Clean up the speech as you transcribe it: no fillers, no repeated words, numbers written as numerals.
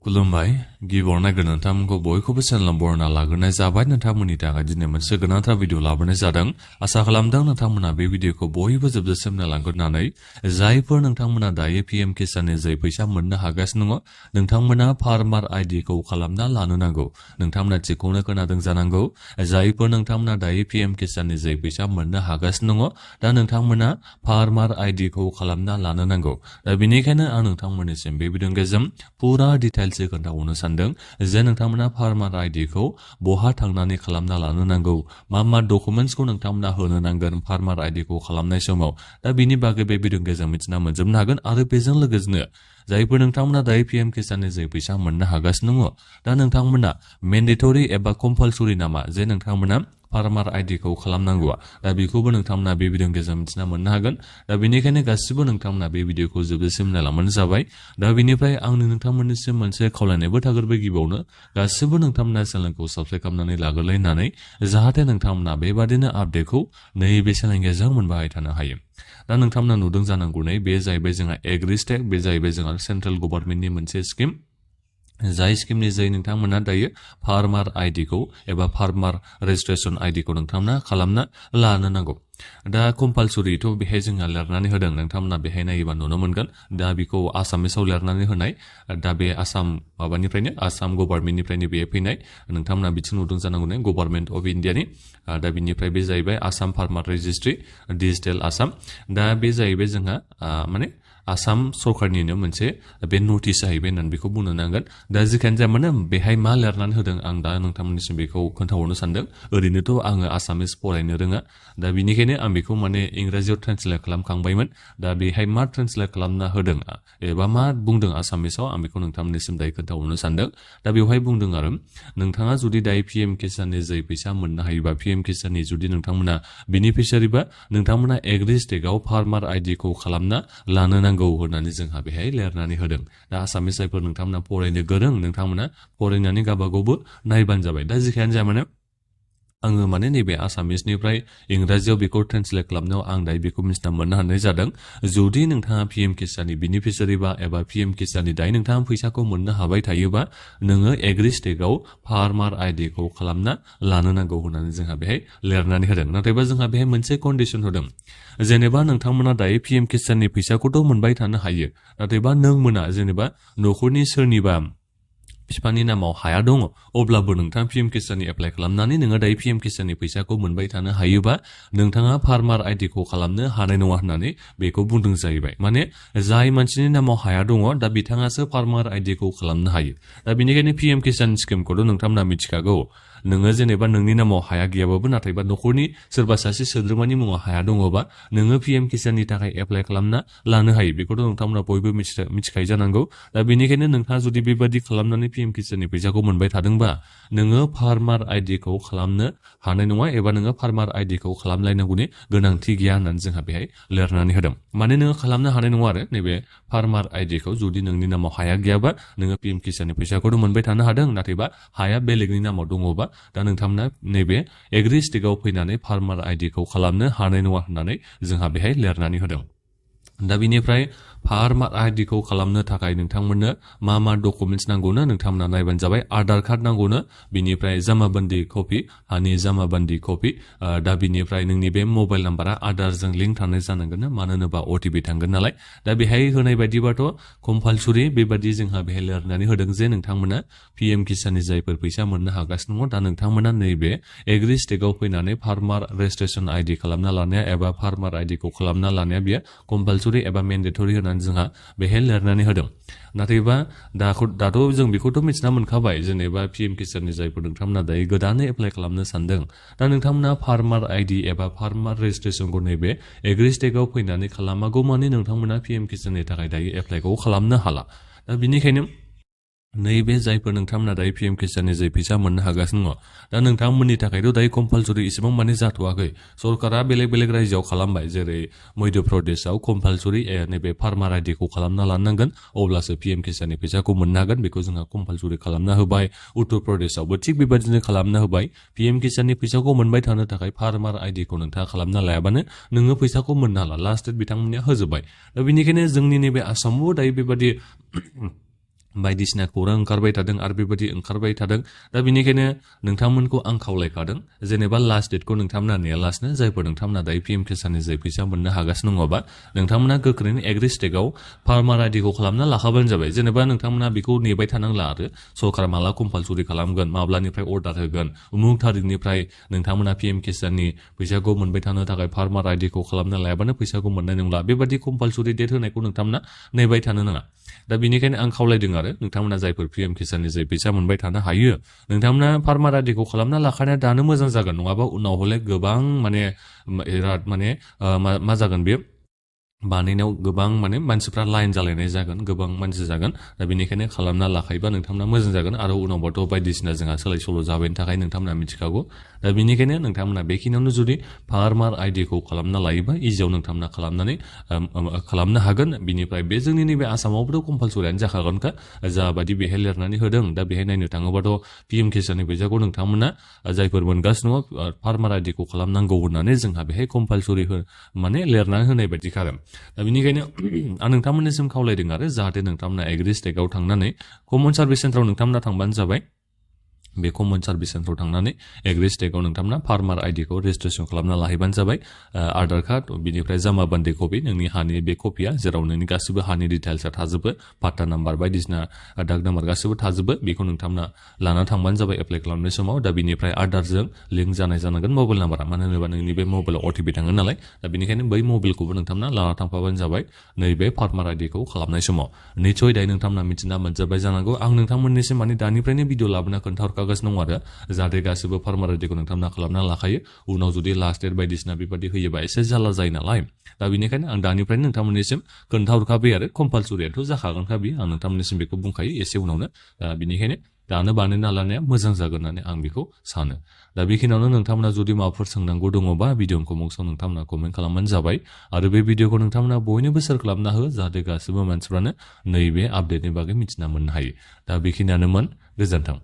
खुलुमबाय गिबियाव नायग्रो नोंथांमोनखौ बयखौबो चेनेलाव बरायना लाग्रोनाय जाबाय। नोंथांमोननि थाखाय दिनै मोनसे गोनांथार भिडिअ लाबोनाय जादों। आसा खालामदों नोंथांमोना बे भिडिअखौ बयबो जोबजासिम नायलांग्रोनानै जायफोर नोंथांमोना दायो पीएम किसाननि जै फैसा मोननो हागासिनो दङ, नोंथांमोना फार्मार आइडिखौ खालामना लानो नांगौ। नोंथांमोना थिगखौनो खोनादों जानांगौ। जायफोर नोंथांमोना दायो पीएम किसाननि जै फैसा मोननो हागासिनो दङ, दा नोंथांमोना फार्मार आइडिखौ खालामना लानो नांगौ। दा बेनिखायनो आं नोंथांमोननिसिम बे भिडिअनि गेजेरजों पुरा डिटेल्सै खोन्थाहरनो सानदों जे नोंथांमोना फार्मार आइडिखौ बहा थांनानै खालामना लानो नांगौ, मा डकुमेन्ट्सखौ नोंथांमोना होनो नांगोन फार्मार आइडिखौ खालामनाय समाव। दा बिनि बागै बे भिडिअनि गेजेरजों मिथिना मोनजोबनो हागोन। आरो बेजों लोगोसेनो जायफोर नोंथांमोना दायो पीएम किसाननि जै फैसा मोननो हागासिनो दङ, दा नोंथांमोना मेन्डेटरि एबा कम्पालसरि नामा जे नोंथांमोना फार्मार आइडिखौ खालामनांगौआ, दा बेखौबो नोंथांमोना बे भिडिअनि गेजेरजों मिथिना मोननो हागोन। दा बेनिखायनो गासिबो नोंथांमोना बे भिडिअखौ जोबजासिम नायलांबानो जाबाय। दा बेनिफ्राय आंनि नोंथांमोननिसिम मोनसे खावलायनायबो थागोरबाय गिबियावनो गासिबो नोंथांमोना चेनेलखौ साबस्क्राइब खालामनानै लाग्रोलाय होननानै, जाहाथे नोंथांमोना बेबादिनो आपडेटखौ नैबे चेनेलनि गेजेरजों मोनबाय थानो हायो। दा नोंथांमोना नुदों जानांगौ नै बे जाहैबाय जोंहा एग्रिस्टेक, बे जाहैबाय जोंहा सेन्ट्रेल गभर्नमेन्टनि मोनसे स्किम। जाय स्किमनि जै नोंथांमोना दायो फार्मार आइडिखौ एबा फार्मार रेजिस्ट्रेसन आइडिखौ नोंथांमोना खालामना लानो नांगौ। दा कम्पालसरिथ' बेहाय जोंहा लिरनानै होदों, नोंथांमोना बेहाय नायोबा नुनो मोनगोन। दा बेखौ आसामिसाव लिरनानै होनाय, दा बे आसाम माबानिफ्रायनो आसाम गभर्नमेन्टनिफ्रायनो बे फैनाय। नोंथांमोना बिथिं नुदों जानांगौ नै गभर्नमेन्ट अफ इन्डियानि। दा बिनिफ्राय बे जाहैबाय आसाम फार्मार रेजिस्ट्रि डिजिटेल आसाम। दा बे जाहैबाय जोंहा माने आसाम सरकारनिनो मोनसे बे नटिस जाहैबाय होननानै बेखौ बुंनो नांगोन। दा जिखियानो जाया मानो बेहाय मा लिरनानै होदों आं दा नोंथांमोननिसिम बेखौ खोन्थाहरनो सानदों। ओरैनोथ' आङो आसामिस फरायनो रोङा, दा बेनिखायनो आं बेखौ माने इंराजियाव ट्रेन्सलेट खालामखांबायमोन। दा बेहाय मा ट्रेन्सलेट खालामना होदों एबा मा बुंदों आसामिसाव, आं बेखौ नोंथांमोननिसिम दायो खोन्थाहरनो सानदों। दा बेवहाय बुंदों आरो नोंथाङा जुदि दायो पीएम किसाननि जै फैसा मोननो हायोबा, पीएम किसाननि जुदि नोंथांमोना बेनिफिसियारिबा, नोंथांमोना एग्रिस्टेकआव फार्मार आइडिखौ खालामना लानो नांगौ होननानै जोंहा बेहाय लिरनानै होदों। दा आसामिस जायफोर नोंथांमोना फरायनो गोरों, नोंथांमोना फरायनानै गावबागावबो नायबानो जाबाय। दा जिखियानो जाया मानो आङो माने नैबे आसामिसनिफ्राय इंराजियाव बेखौ ट्रेन्सलेट खालामनायाव आं दायो बेखौ मिथिना मोननो हानाय जादों। जुदि नोंथाङा पीएम किसाननि बेनिफिसियारिबा एबा पीएम किसाननि दायो नोंथाङा फैसाखौ मोननो हाबाय थायोबा, नोङो एग्रिस्टेकआव फार्मार आइडिखौ खालामना लानो नांगौ होननानै जोंहा बेहाय लिरनानै होदों। नाथायबा जोंहा बेहाय मोनसे कन्डिसन होदों, जेनेबा नोंथांमोना दायो पीएम किसाननि फैसाखौथ' मोनबाय थानो हायो, नाथायबा नों मोना जेनेबा न'खरनि सोरनिबा बिफानि नामाव हाया दङ, अब्लाबो नोंथाङा पीएम किसाननि एप्लाइ खालामनानै नोङो दायो पीएम किसाननि फैसाखौ मोनबाय थानो हायोबा, नोंथाङा फार्मार आइडिखौ खालामनो हानाय नङा होननानै बेखौ बुंदों जाहैबाय। माने जाय मानसिनि नामाव हाया दङ, दा बिथाङासो फार्मार आइडिखौ खालामनो हायो। दा बेनिखायनो पीएम किसान स्किमखौथ' नोंथांमोना मिथिखागौ। नोङो जेनेबा नोंनि नामाव हाया गैयाबाबो, नाथायबा न'खरनि सोरबा सासे सोद्रोमानि मुङाव हाया दङबा, नोङो पीएम किसाननि थाखाय एप्लाइ खालामना लानो हायो। बेखौथ' नोंथांमोना बयबो मिथिखायो जानांगौ। दा बेनिखायनो नोंथाङा जुदि बेबादि खालामनानै पीएम किसाननि फैसाखौ मोनबाय थादोंबा, नोङो फार्मार आइडिखौ खालामनो हानाय नङा एबा नोङो फार्मार आइडिखौ खालामलायनांगौनि गोनांथि गैया होननानै जोंहा बेहाय लिरनानै होदों। माने नोङो खालामनो हानाय नङा आरो नैबे फार्मार आइडिखौ, जुदि नोंनि नामाव हाया गैयाबा, नोङो पीएम किसाननि फैसाखौथ' मोनबाय थानो हादों, नाथायबा हाया बेलेगनि नामाव दङबा, दा नोंथांमोना नैबे एग्रिस्टेकआव फैनानै फार्मार आइडिखौ खालामनो हानाय नङा होननानै जोंहा बेहाय लिरनानै होदों। दा बिनिफ्राय फार्मार आइडिखौ खालामनो थाखाय नोंथांमोननो मा डकुमेन्ट्स नांगौनो नोंथांमोना नायबानो जाबाय। आधार कार्ड नांगौनो, बिनिफ्राय जामाबन्दी कपि, हानि जामाबन्दी कपि, दा बिनिफ्राय नोंनि बे मबाइल नाम्बारा आधारजों लिंक थानाय जानांगोन, मानो होनोबा अटिपि थांगोन नालाय। दा बेहाय होनाय बायदिबाथ' कम्पालसरि बेबादि जोंहा बेहाय लिरनानै होदों जे नोंथांमोना पीएम किसाननि जायफोर फैसा मोननो हागासिनो दङ, दा नोंथांमोना नैबे एग्रिस्टेकआव फैनानै फार्मार रेजिस्ट्रेसन आइडि खालामना लानाया एबा फार्मार आइडिखौ खालामना लानाया बेयो कम्पालसरि एबा मेन्डेटरि होननानै जोंहा बेहाय लिरनानै होदों। नाथायबा दाथ' जों बेखौथ' मिथिना मोनखाबाय, जेनेबा पीएम किसाननि जायफोर नोंथांमोना दायो गोदानै एप्लाइ खालामनो सानदों, दा नोंथांमोना फार्मार आइडि एबा फार्मार रेजिस्ट्रेसनखौ नैबे एग्रिस्टेकआव फैनानै खालामागौ माने नोंथांमोना पीएम किसाननि थाखाय दायो एप्लाइखौ खालामनो हाला। दा बिनिखायनो नैबे जायफोर नोंथांमोना दायो पीएम किसाननि जै फैसा मोननो हागासिनो दङ, दा नोंथांमोननि थाखायथ' दायो कम्पालसरि इसेबां माने जाथ'वाखै। सरकारा बेलेग बेलेग रायजोआव खालामबाय, जेरै मध्य प्रदेशआव कम्पालसरि नैबे फार्मार आइडिखौ खालामना लानांगोन, अब्लासो पीएम किसाननि फैसाखौ मोननो हागोन। बेखौ जोंहा कम्पालसरि खालामना होबाय। उत्तर प्रदेशआवबो थिग बेबादिनो खालामना होबाय। पीएम किसाननि फैसाखौ मोनबाय थानो थाखाय फार्मार आइडिखौ नोंथाङा खालामना लायाबानो नोङो फैसाखौ मोननो हाला। लास्ट डेट बिथांमोननिया होजोब्बाय। दा बेनिखायनो जोंनि नैबे आसामावबो दायो बेबादि बायदिसिना खौरां ओंखारबाय थादों आरो बेबायदि ओंखारबाय थादों दा बेनिखायनो नोंथांमोनखौ आं खावलायखादों जेनेबा लास्ट डेटखौ नोंथांमोना नेयालासिनो जायफोर नोंथांमोना दायो पिएम किसाननि जे फैसा मोननो हागासिनो नङाबा नोंथांमोना गोख्रैनो एग्रि स्टेटआव फार्मार आइडिखौ खालामना लाखाबानो जाबाय जेनेबा नोंथांमोना बेखौ नेबाय थानांला आरो सरकारा माला कम्पालसरि खालामगोन माब्लानिफ्राय अर्डार होगोन उमुक थारिखनिफ्राय नोंथांमोना पिएम किसाननि फैसाखौ मोनबाय थानो थाखाय फार्मार आइडिखौ खालामना लायाबानो फैसाखौ मोननाय नंला बेबादि कम्पालसरि डेट होनायखौ नोंथांमोना नेबाय थानो नाङा दा बेनिखायनो आं खावलायदों आरो नोंथांमोना जायफोर पिएम किसाननि जे फैसा मोनबाय थानो हायो नोंथांमोना फार्मार आइडिखौ खालामना लाखानाया दानो मोजां जागोन नङाबा उनाव हले गोबां माने बिराद माने मा जागोन बे बानायनायाव गोबां माने मानसिफ्रा लाइन जालायनाय जागोन गोबां मानसि जागोन दा बेनिखायनो खालामना लाखायोबा नोंथांमोना मोजां जागोन आरो उनावबाथ' बायदिसिना जोंहा सोलाय सोल' जाबायनि थाखाय नोंथांमोना मिथिखागौ दा बेनिखायनो नोंथांमोना बेखिनियावनो जुदि फार्मार आइडिखौ खालामना लायोबा इजियाव नोंथांमोना खालामनो हागोन बिनिफ्राय बे जोंनि नैबे आसामावबोथ' कम्पालसरियानो जाखागोनखा जाबादि बेहाय लिरनानै होदों दा बेहाय नायनो थाङोबाथ' पिएम किसाननि फैसाखौ नोंथांमोना जायफोर मोनगासिनो दङ फार्मार आइडिखौ खालामनांगौ होननानै जोंहा बेहाय कम्पालसरि माने लिरनानै होनाय बायदि खारो दा बेनिखायनो आं नोंथांमोननिसिम खावलायदों आरो जाहाथे नोंथांमोना एग्रि स्टेटआव थांनानै कमन सार्भिस सेन्टाराव नोंथांमोना थांबानो जाबाय बे कमन सार्भिस सेन्टाराव थांनानै एग्रि स्टेटआव नोंथांमोना फार्मार आइडिखौ रेजिस्ट्रेसन खालामना लाहैबानो जाबाय आधार कार्ड बिनिफ्राय जामाबान्दि कपि नोंनि हानि बे कपिया जेराव नोंनि गासिबो हानि डिटेल्सआ थाजोबो पाट्टा नाम्बार बायदिसिना दाग नाम्बार गासिबो थाजोबो बेखौ नोंथांमोना लाना थांबानो जाबाय एप्लाइ खालामनाय समाव दा बिनिफ्राय आधारजों लिंक जानाय जानांगोन मबाइल नाम्बारा मानो होनोबा नोंनि बे मबाइलाव अटिपि थाङो नालाय दा बेनिखायनो बै मबाइलखौबो नोंथांमोना लाना थांफाबानो जाबाय नैबे फार्मार आइडिखौ खालामनाय समाव निसय दायो नोंथांमोना मिथिना मोनजोबबाय जानांगौ आं नोंथांमोननिसिम माने दानिफ्रायनो भिडिअ लाबोना खोन्थाहरखागासिनो दं आरो जाहाथे गासिबो फार्मार आइडिखौ नोंथांमोना खालामना लाखायो उनाव जुदि लास्ट डेट बायदिसिना बेबादि होयोबा एसे जारला जायो नालाय दा बेनिखायनो आं दानिफ्रायनो नोंथांमोननिसिम खोन्थाहरखाबाय आरो कम्पालसरियाथ' जाखागोनखा बियो आं नोंथांमोननिसिम बेखौ बुंखायो एसे उनावनो दा बेनिखायनो दानो बानायना लानाया मोजां जागोन होननानै आं बेखौ सानो दा बेखिनियावनो नोंथांमोना जुदि माबाफोर सोंनांगौ दङबा भिडिअ कमेन्ट्सआव नोंथांमोना कमेन्ट खालामबानो जाबाय आरो बे भिडिअखौ नोंथांमोना बयनोबो शेयार खालामना हो जाहाथे गासिबो मानसिफ्रानो नैबे आपडेटनि बागै मिथिना मोननो हायो दा बेखिनियानोमोन गोजोन्थों